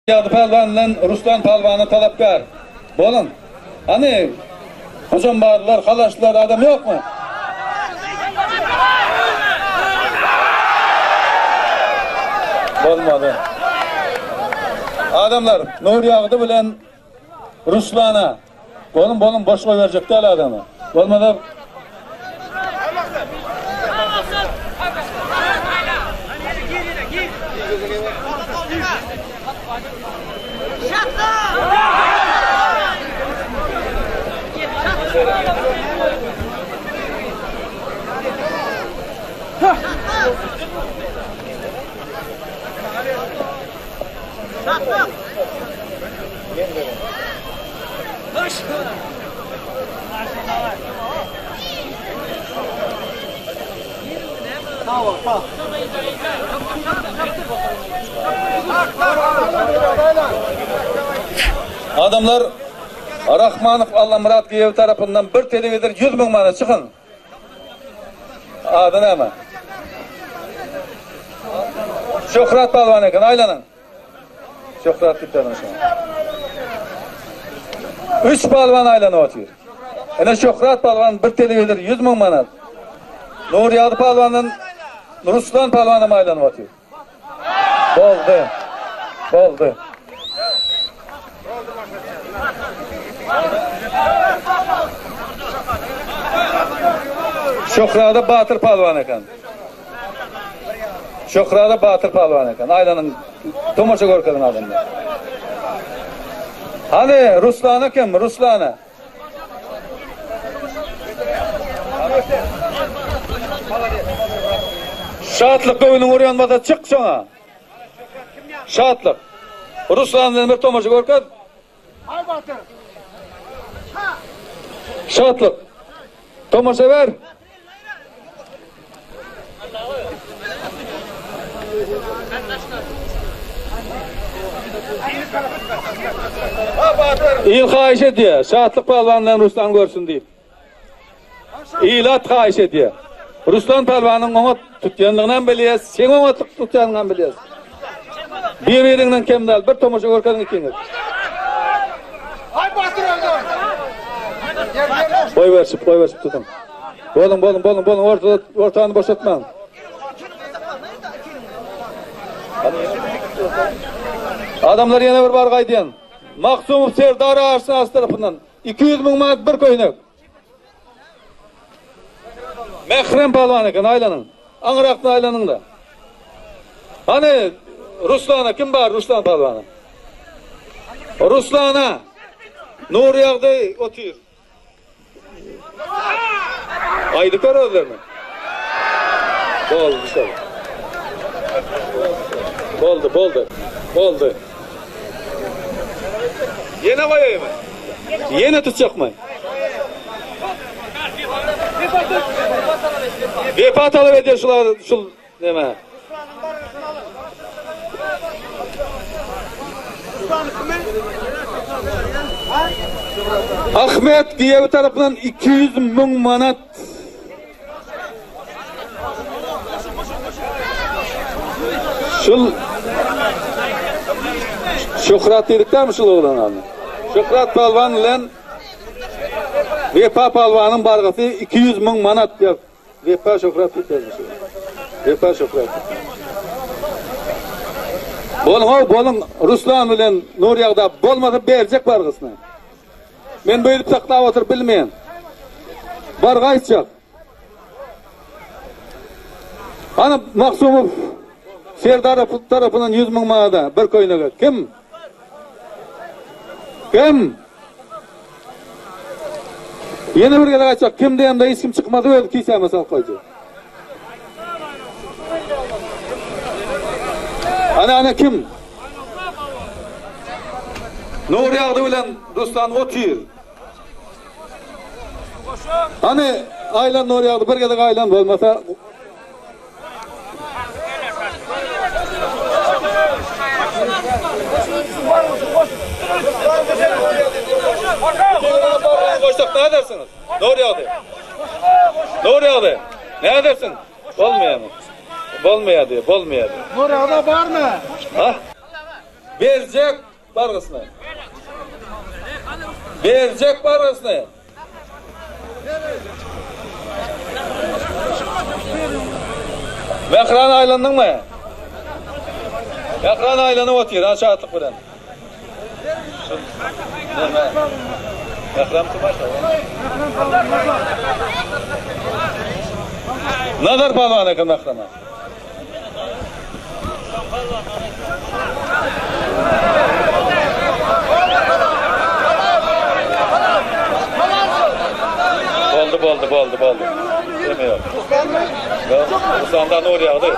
Ýagdy pälwan bilen Ruslan pälwana talapkär boluň. Hany, hojambarlylar, halaşlylar adam ýokmy? Bolmady. Adamlar, Nurýagdy bilen Ruslana boluň, boluň, boş goýberjek däl adamy. Bolmasa Adamlar Rahmanow Allamyrat giýewi tarapyndan bir telewizor 100 mün manat çykyň. Ady näme? Şöhrat palwan eken aýlanyň. Şöhrat gitýär şoňa. Üç palwan aýlanyp otyr. Ene Şöhrat palwan bir telewizor 100 mün manat. Nurýagdy palwandan Ruslan palwanam aýlanyp otyr. Boldy. Boldy. Şöhrada Batyr palwan eken. Şöhrada Batyr palwan eken. Aýlanyň tomaşa görkeziň adamlar. Hany Ruslana kim? Ruslana. Şatlyk göwnüň urýan bolsa çyk şoňa. Şatlyk. Ruslan bilen bir tomaşa görkez. Şatlyk. Tomaşa ber. Il haýyş edýär, Şatlyk palwan bilen Ruslan görsün diýip. Ilat haýyş edýär. Ruslan palwanyň oňat tutýanlygyny hem bilýäs, seň oňat tutýanyňy hem bilýäs. Bir-biriňden kem däl, bir tomaşa görkeziň ikiňiz. Goý berşip, goý berşip tutuň. Boluň, boluň, boluň, boluň, ortada, ortany boşatmaň. Adamlar ýene bir bar gaýdýan. Maksumow Serdar Arşnaz tarapyndan 200 müň manat bir köýnek. Mährem palwan eken, aýlanyň. Aňyrakdan aýlanyň-da. Hany Ruslana kim bar Ruslan palwana? Ruslana Nurýagdy otyr. Aýdyp ber özlerine. Boldy şol. Boldy, boldy. Boldy. Ýene goýaýmy? Ýene tutjakmy? Wepa talap edýär şular şul neme? Ahmet giýewi tarapyndan 200 müň manat Şul Şöhrat diýdik dämi şul oglan adyny? Şöhrat palwan bilen Wepa palwanyň bargasy 200 müň manat diýip Wepa Şöhrat diýip ýazmyş. Wepa Şöhrat. Boluň how boluň Ruslan bilen Nurýagda bolmasa berjek bargysyny. Men beýdip saklap oturyp bilmeýän. Barga aýtjak. Ana Maksumow Serdar tarapyndan 100 müň manada bir köýnege. Kim? Kim? Ýene bir gezek aýtjak, kim diýende hiç kim çykmasa öz kisäme salyp goýjak. Ana ana kim? Nurýagdy bilen Ruslan otyr. Hany aýlan Nurýagdy bir gezek aýlan bolmasa Goşsak ne edersiniz? Nurýagdy. Nurýagdy. Ne edersin? Bolmaýar. Bolmaýar diýär, bolmaýar diýär. Nurýagda barmy? Ha? Berjek bargysyny. Berjek bargysyny. Mähran aýlandyňmy? Mähran aýlanyp otyr, ha şatlyk bilen. Mähram kim aşa? Nazar palwan eken Mährama. Boldy, boldy, boldy, boldy. Deme ýok. Ýok, Ruslandan nur ýagdy.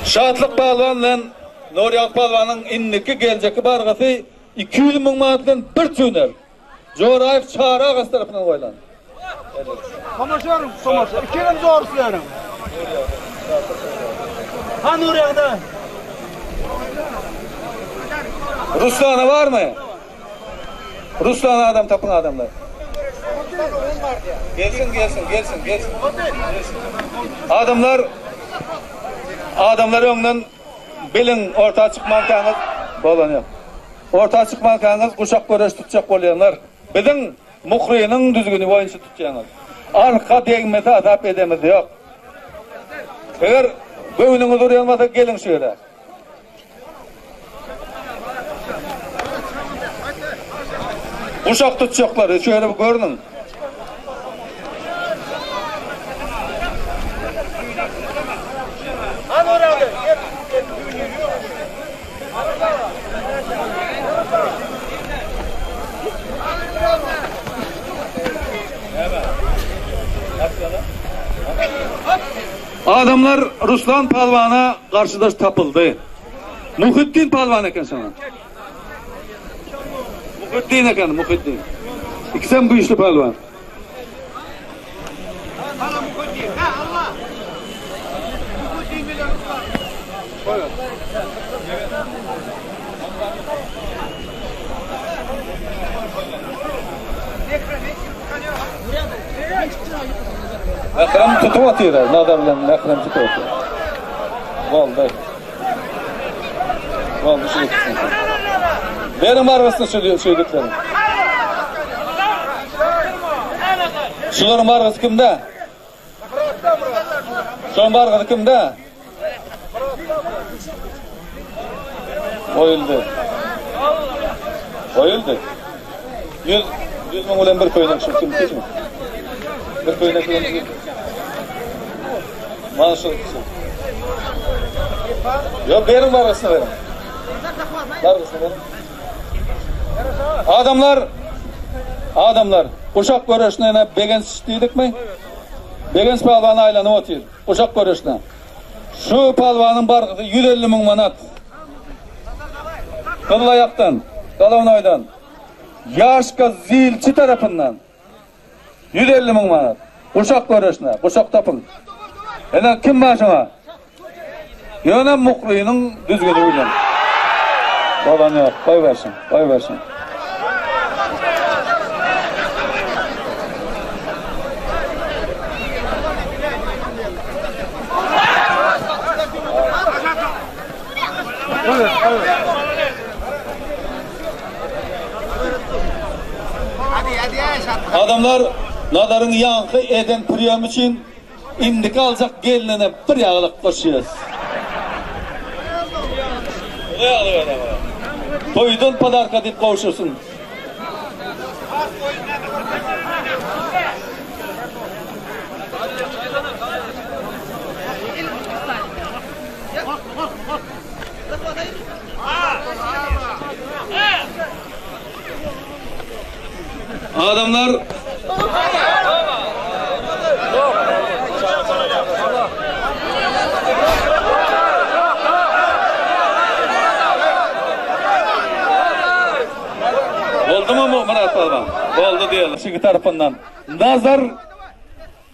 Şatlyk palwan bilen Nurýagdy palwanyň indiki geljekki bargasy 200 müň manat bilen bir tüner. Joraýew Çary agasy tarapyndan goýlan. Tomaşa tomaşa. Ikinem zor sizleriň. Ha Nurýagdy. Ruslana barmy? Ruslan adam tapyň adamlar. Gelsin gelsin gelsin gelsin. Adamlar adamlar öňden biliň orta çykmankaňyz bolan ýok. Orta çykmankaňyz guşak göreş tutjak bolýanlar biziň Muhrynyň düzgüni boýunça tutýaňyz. Arka degmese azap edemiz ýok. Eger göwnüňiz urýan bolsa geliň şu ýere. Guşak tutjaklar, şu ýere bir görüniň. Adamlar Ruslan palwana garşydaş tapyldy. Muhiddin palwan eken şoňa. Muhiddin eken, Muhiddin. Ikisem güýçli palwan. Mährem tutup otyr, nazar bilen mährem tutup otyr. Boldy. Boldy şu gitsin. Beriň bargysyny şu şu ýigitleriň. Şularyň bargysy kimde? Şoň bargysy kimde? Goýuldy. Goýuldy. 100 100 müň bilen bir köýnek şu kim kim? Bir köýnek bilen Mana şu. Ýok, beriň bargysyny beriň. Bargysyny beriň. Adamlar Adamlar, guşak göreşine ýene begenç diýdikmi? Begenç palwan aýlanyp otyr. Guşak göreşine. Şu palwanyň bargysy 150 müň manat. Gyzylaýakdan, Galawnoýdan, Ýaşka zilçi tarapyndan 150 müň manat. Guşak göreşine, guşak tapyň. Ene kim bar şoňa? Ýöne Mukrynyň düzgüni bilen. Bolan ýok, goýbersin, goýbersin. Adamlar Nazaryň ýaňky eden priýomy üçin indiki aljak gelnine bir ýaglyk goşýas. Toýdan podarka diýip gowşursyn. Adamlar Boldumy Myrat Palwan? Boldy diýeli. Şigi tarapyndan Nazar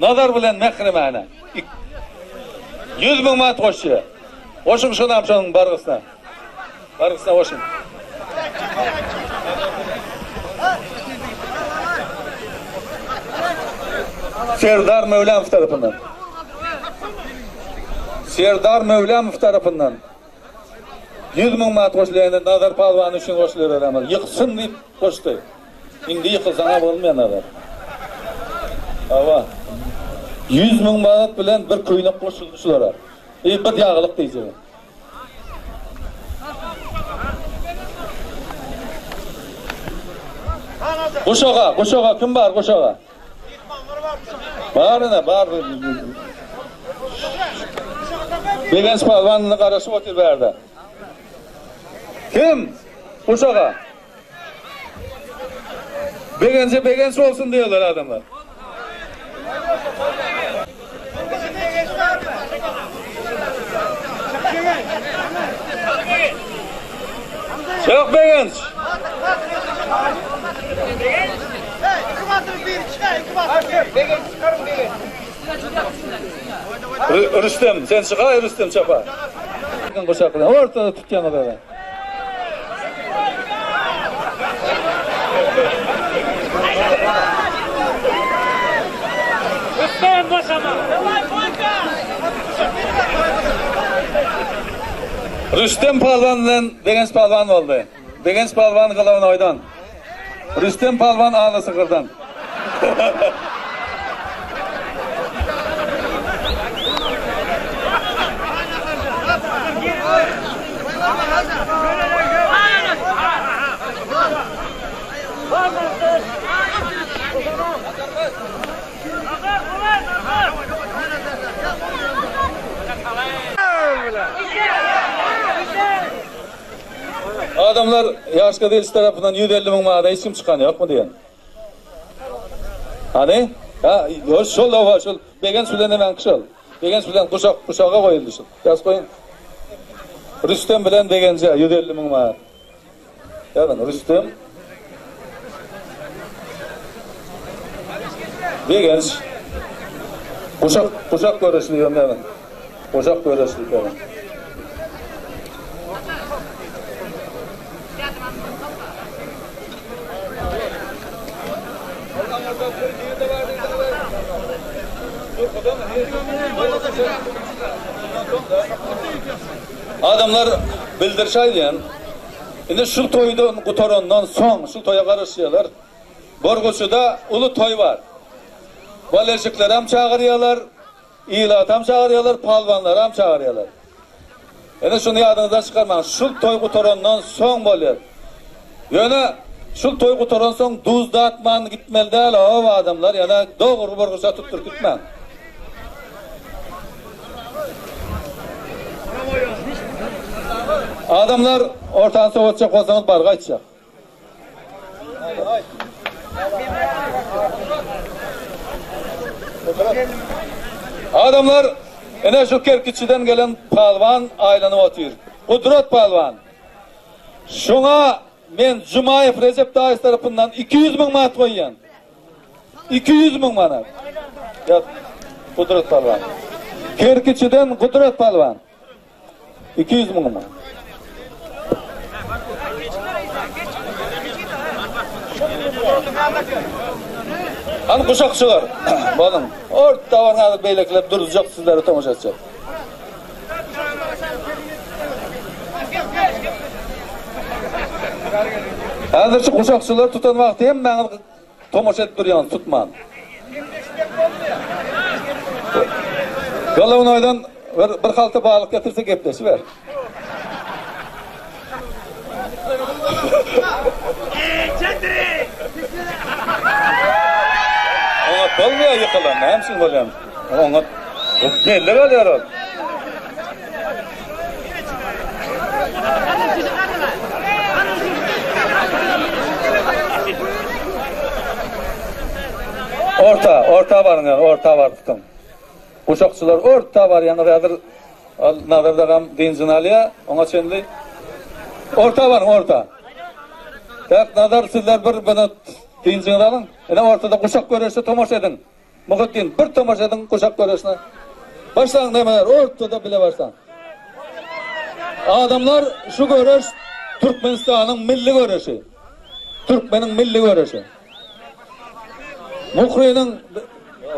Nazar bilen mährimana. 100000 manat goşýar. Goşuň şonam şonuň bargysyna. Bargysyna goşuň. Serdar Möwlamow tarapyndan. Serdar Möwlamow tarapyndan 100000 manat goşulýar. Nazar Palwan üçin goşulýar adamlar. Ýyksyn diýip goşdy. Indi ýykylsaň-a bolmaýar Nazar. Hawa. 100000 manat bilen bir köýnek goşuldy şulara. E, bir ýaglyk diýjegim. Guşaga, guşaga kim bar guşaga? Bar ine, bar. Begenç palwan garaşyp otyr bärde. Kim? Guşaga. Begenje begenç bolsun diýerler adamlar. Çok begenç. Rüstem, sen çykay Rüstem çapa. Ortada tutýan adamlar. Rüstem palwan bilen Begenç palwan boldy. Begenç palwan Galawnoýdan. Rüstem palwan Alasygyrdan. Adamlar Ýaşka Dilçi tarapyndan 150 müň manada hiç kim çykan ýokmy diýen. Hany? Ha, şol owa şol Begenç bilen hemen şol. Begenç bilen guşak guşaga goýuldy şol. Ýaz goýun. Rüstem bilen Begenje 150 müň manat. Ýazyn Rüstem. Begenç. Guşak guşak görüşli ýazyn. Guşak görüşli ýazyn. Adamlar bildiriş aýdýan. Indi şu toýdan gutarandan soň şu toýa garaşýarlar. Borguçyda uly toý bar. Bolelşiklerem çagyrýarlar, ilatam çagyrýarlar, palwanlaram çagyrýarlar. Indi şuny ýadyňyzdan çykarmaň, şul toý gutarandan soň bolýar. Ýöne şul toý gutaran soň duz datman gitmeli däl ow adamlar, ýöne dogry borguça tutduryp gitmäň. Adamlar ortany sowatjak bolsaňyz barga aýtjak. Adamlar ine şu kerkiçiden gelen palwan aýlanyp otyr. Gudrat palwan. Şoňa men Jumaýew Rejep daýysy tarapyndan 200 müň manat goýýan. 200 müň manat. Ýat Gudrat palwan. Kerkiçiden Gudrat palwan. 200 müň manat. Hany guşakçylar, boluň. Orta barňazy beýlekiler duruzjak sizlere tomaşa etjek. Häzir şu guşakçylar tutan wagty hemmäňiz tomaşa edip durýaňyz tutman. Golownoýdan bir, bir halta balyk getirse gepleşiber. Oňat bolmaýar ýykylan, näme üçin bolýan? Oňat belli bolýar ol. Orta, orta baryň, orta baryp tutuň. Guşakçylar orta barýaňyz häzir Al Nazar dagam dynjyny alýa, oňa çenli. Orta baryň, orta. Tak Nazar sizler bir minut dynjyňyzy alyň. Ine ortada guşak göreşe tomaşa ediň. Muhitdin bir tomaşa ediň guşak göreşine. Başlaň nämeler, ortada bile başlaň. Adamlar şu göreş Türkmenistanyň milli göreşi. Türkmeniň milli göreşi. Muhrynyň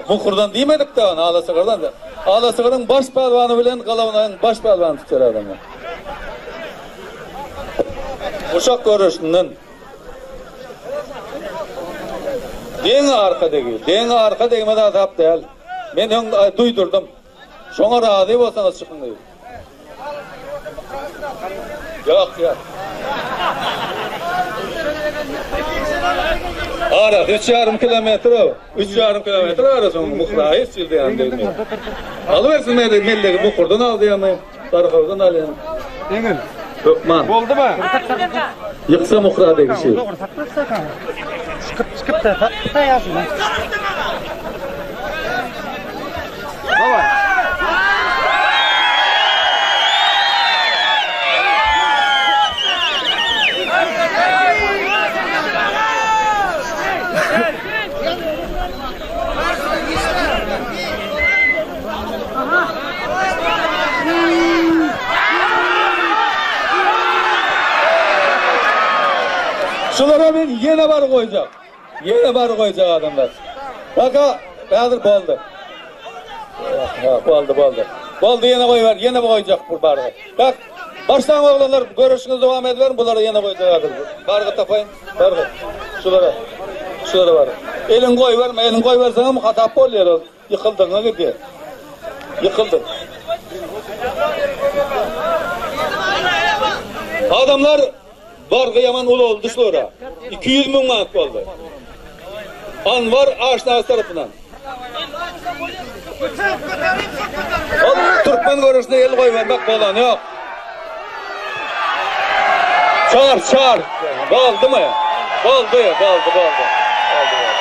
Muhurdan diýmedik de ony, Alasygyrdan. Alasygyryň baş pälwany bilen Galawnaýyň baş pälwany tutýar adamlar. Guşak göreşinden Deň arka degi, deň arka degmez azap däl. Men öň duýdurdym. Şoňa razy bolsaňyz çykyň diýip. Ýok, ýok. Ara 3,5 kilometr o. 3,5 kilometr ara soň muhra hiç ýerde ýan degmeýär. Alybersin meni mellegi muhurdan alýamy, gargawdan alýamy. Deňil. Hökman. Boldumy? Ýyksa muhra degişi. Çykyp çykyp da taýarsyn. Şulara men ýene bar goýjak. Ýene bar goýjak adamlar. Baka, häzir boldy. Boldy, boldy. Boldy, ýene goýber, ýene goýjak bu bargy. Bak, başlaň oglanlar, görüşiňizi dowam ediberiň, bulara ýene goýjak häzir. Bargy tapaýyn, bargy. Şulara, şulara bar. Eliňi goýberme, eliňi goýberseňem hatap bolýar ol. Ýykyldygyňa gidýär. Ýykyldyň. Adamlar Bargy ýaman uly boldy şulara. 200 müň manat boldy. Anwar Aşnawy tarapyndan. Ol türkmen görüşine el goýbermek bolan ýok. Çar, çar. Boldumy? Boldy, boldy, boldy. Boldy, boldy.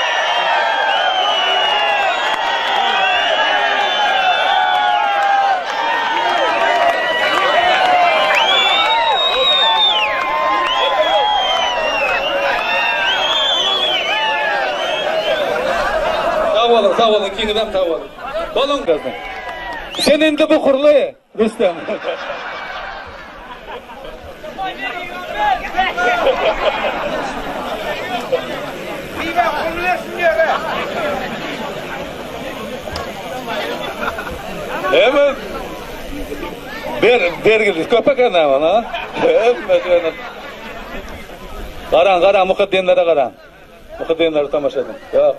Sag boluň, sag boluň, ikiňizem sag boluň. Boluň. Sen indi bukurly, Rüstem. Hemen ber bergili köp eken ha. Hemme Garan garan mukaddenlere garan. Mukaddenlere tamaşa edin. Ýok.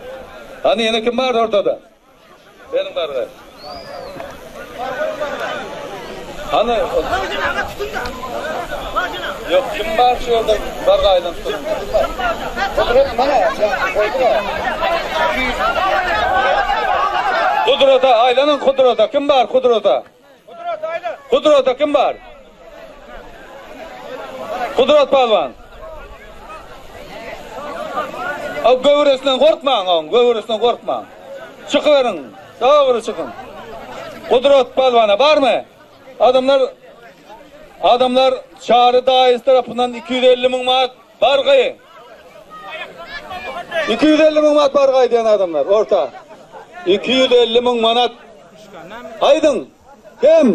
Hany ýene kim bar ortada? Beriň bargy. Hany Ýok, kim bar şu ýerde bargy aýlanyp duran? Kudret mana, goýdular. Kudreta aýlanyň Kudreta. Kim bar Kudreta? Kudret aýlan. Kudreta kim bar? Kudret palwan. O göwresinden gorkmaň, oň göwresinden gorkmaň. Çykyberiň, dogry çykyň. Kudret palwana barmy? Adamlar Adamlar Çary daýysy tarapyndan 250 müň manat bargy. 250 müň manat bargy aýdýan adamlar, orta. 250 müň manat. Aýdyň. Kim?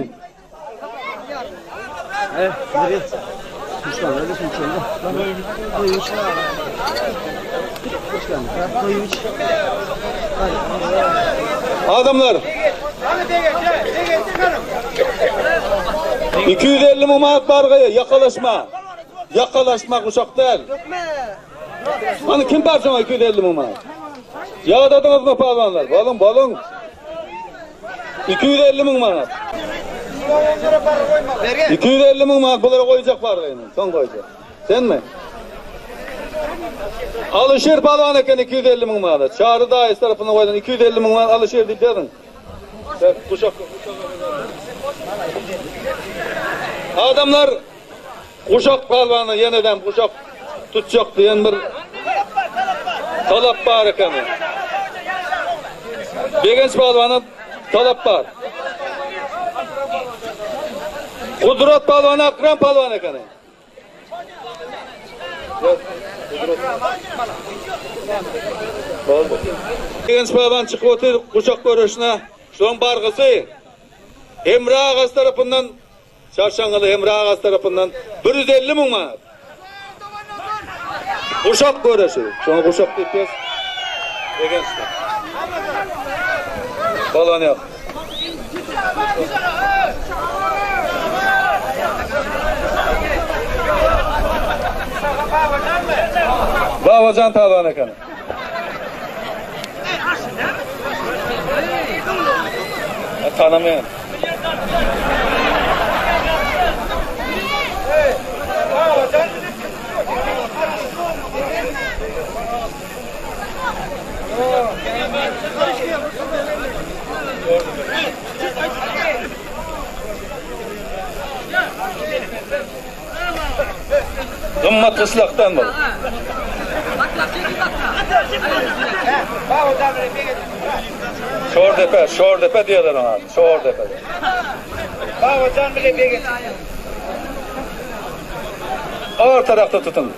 Adamlar. 250 müň manat bargy ýakalaşma. Ýakalaşma guşak däl. Hany kim bar şoňa 250 müň manat? Ýadadyňyzmy palwanlar? Boluň, boluň. 250 müň manat. 250 müň manat bulara goýjak bargyny. Soň goýjak. Senmi? Alyşir palwan eken 250 müň manat. Çary daýysy tarapyndan goýlan 250 müň manat Alyşir diýip ýazyň. Guşak. Adamlar Guşak palwany ýenedem guşak tutjak diýen bir talap bar ekeni. Begenç palwana talap bar. Kudret palwana Akram palwan ekeni. Begenç palwan çykyp otyr guşak göreşine. Şoň bargysy. Hemra agasy tarapyndan Çarşaňňyly Hemra agasy tarapyndan 150 müň manat. Guşak göreşi. Şoňa guşak diýip biz. Begençli. Bolan ýok. Babajan pälwan eken. Tanamaýan. Gymmat gyşlakdan bul. Şordepe, Şordepe diýerler oňa. Şordepe. Babajan bile begenç. Or tarafta tutun.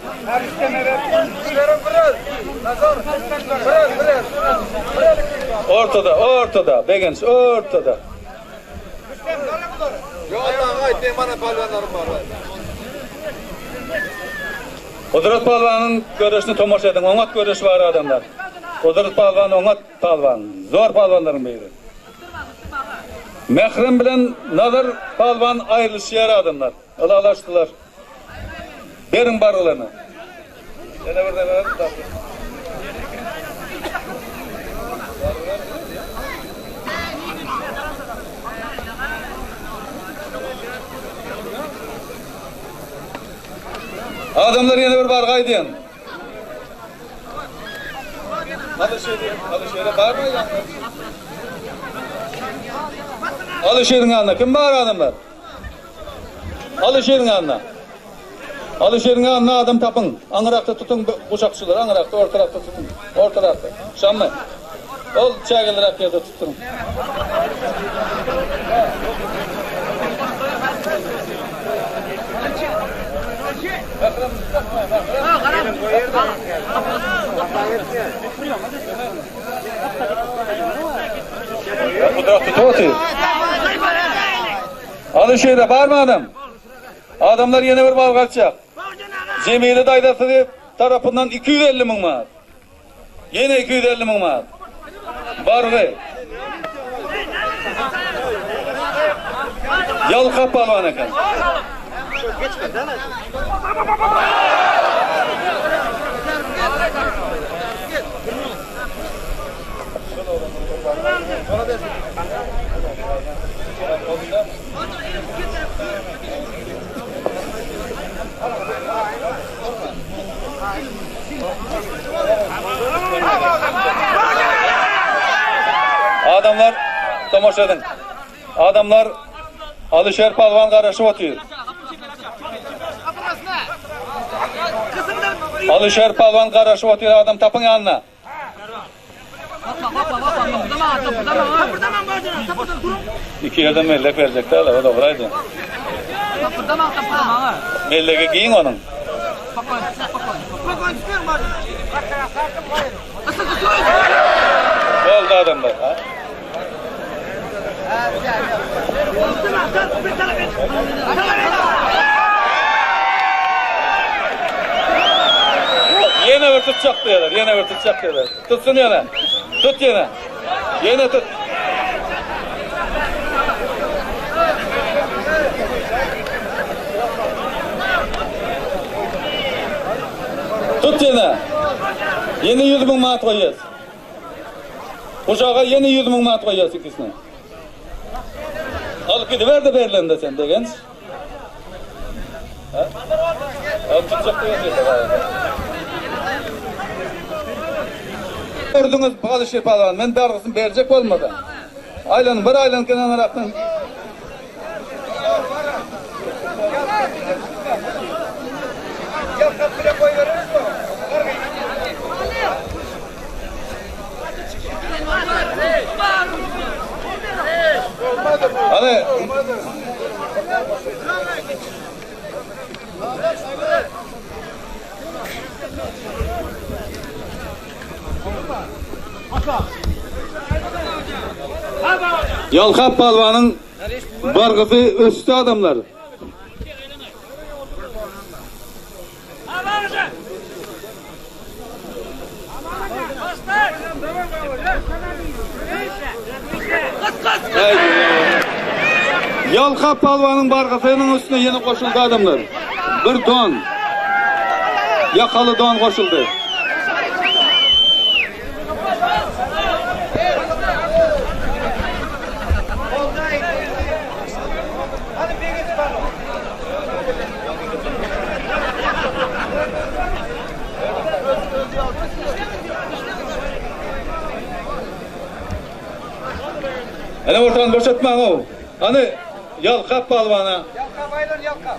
Ortada, ortada, begenç, ortada. Gudrat palwanyň göreşine tomaşa ediň, oňat göreşi bar adamlar. Gudrat palwan oňat palwan, zor palwanlaryň biri. Mährem bilen Nazar palwan aýrylyşýar adamlar. Ylalaşdylar. Beriň bargylaryny. Ýene bir deme Adamlar ýene bir bargy aýdýan. Alyşere barmy? Alyşeriň ýanynda kim bar adamlar? Alyşeriň ýanyna. Alyşeriň ýanyna adam tapyň. Aňyrakda tutuň guşakçylary, aňyrakda, ortarakda tutuň. Ortarakda. Şammy. Ol çägeliräk ýerde tutduryň. Gudrat tutup otyr. Alyşere barmy adam? Adamlar ýene bir bal gaçjak. Jemile daýzasy tarapyndan 250 müň manat. Ýene 250 müň manat. Bargy. Ýalkap palwan eken. Adamlar tomaşa ediň. Adamlar Alyşer palwan garaşyp otyr. Alyşer palwan garaşyp otyr adam tapyň ýanyna. Iki ýerden mellek berjek däl, o dogry aýdýaň. Mellegi giň onuň. Boldy adamlar. Ýene bir tutjak diýerler, ýene bir tutjak diýerler. Tutsun ýene. Tut ýene. Ýene tut. Tut ýene. Ýene 100 müň manat goýýas. Guşaga ýene 100 müň manat goýýas ikisine. Alyp gidiber-de berlende sen Begenç. Ha? Alyp tutjak Gördüňiz Alyşir palwan, men dargysyny berjek bolmasa. Aýlanyň, bir aýlanyp gelen arakdan. Hany. Ýalkap palwanyň. Bargysy ösdi adamlar. Ýalkap palwanyň bargysynyň üstüne ýene goşuldy adamlar. Bir don. Ýakaly don goşuldy. Ene ortany boşatmaň-ow. Hany, Ýalkap palwana. Ýalkap aýlan, Ýalkap.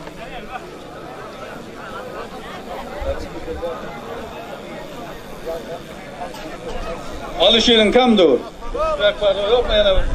Alyşiriň kam dur. Ýokmy ýene bir.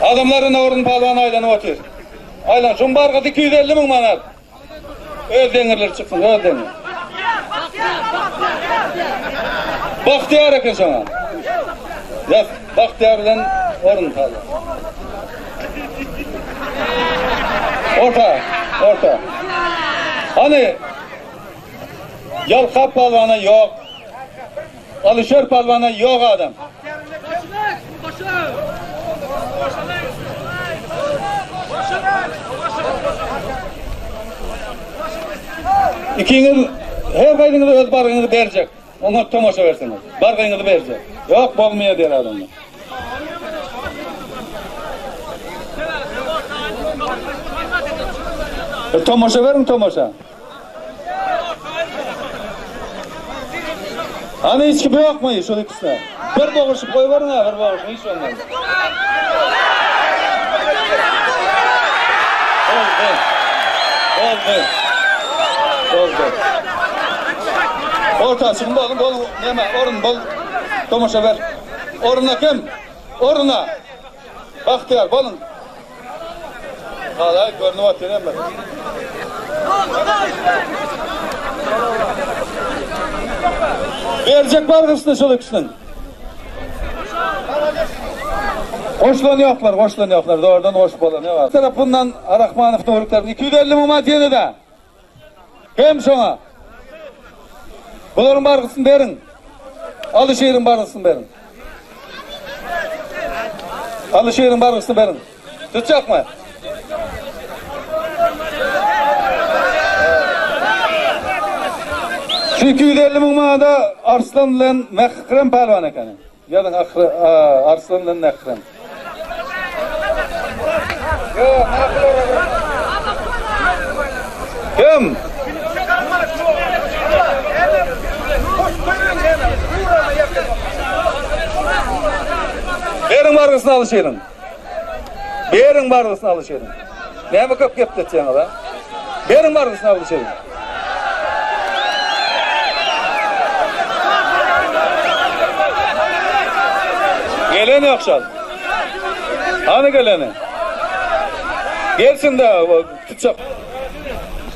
Adamlar ine orun palwan aýlanyp otyr. Aýlan, şuň bargasy 250 müň manat. Öz deňirleri çyksyn, öz deňir. Bagtyýar eken şoňa. Ýas, Bagtyýar bilen orun palwan. Orta, orta. Hany, Ýalkap palwana ýok. Alyşer palwana ýok adam. Ikiňiz her gaýdyňyz öz bargyňyzy berjek. Oňa tomaşa berseňiz. Bargyňyzy berjek. Ýok bolmaýar diýer adamlar. Tomaşa beriň tomaşa. Hany hiç kim ýokmy şol ikisine? Bir boguşyp goýberiň-ä, bir boguşyň hiç bolmaz. Boldy. Boldy. Boldy. Orta çykyň boluň, boluň. Näme, orun bol. Tomaşa ber. Oruna kim? Oruna. Bagtyýar boluň. Hala görnüp otyr hem. Berjek bargysyny şol ikisiniň. Goşulan ýoklar, goşulan ýoklar. Zordan goşup bolan ýok. Tarapyndan Rahmanow Nuriklerin 250 müň manat ýene-de. Hem şoňa. Bularyň bargysyny beriň. Alyşiriň bargysyny beriň. Alyşiriň bargysyny beriň. Tutjakmy? Şu 250 müň manada Arslan bilen Mährem pälwan ekeni. Ýazyň Arslan bilen Mährem. Kim? Beriň bargysyny alyşyryň. Beriň bargysyny alyşyryň. Näme köp gepletýäňiz a? Beriň bargysyny alyşyryň. Gelen ýok şol. Hany geleni? Gelsin de tutjak.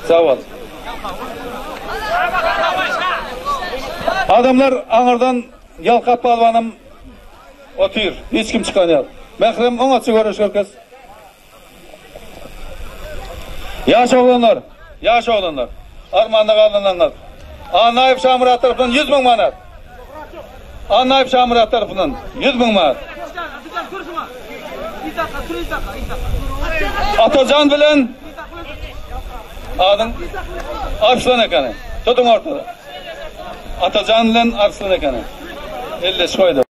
Sag bol. Adamlar aňyrdan Ýalkap palwanam otyr. Hiç kim çykan ýok. Mährem oňatja göreş görkez. Ýaş oglanlar, ýaş oglanlar. Armanda galynlaňyz. Annaýew Şamyrat tarapyndan 100 müň manat. Annaýew Şamyrat tarapyndan 100 müň manat. Atajan bilen adyň Arslan ekeni. Tutuň ortada. Atajan bilen Arslan ekeni. Elleşip goýdy.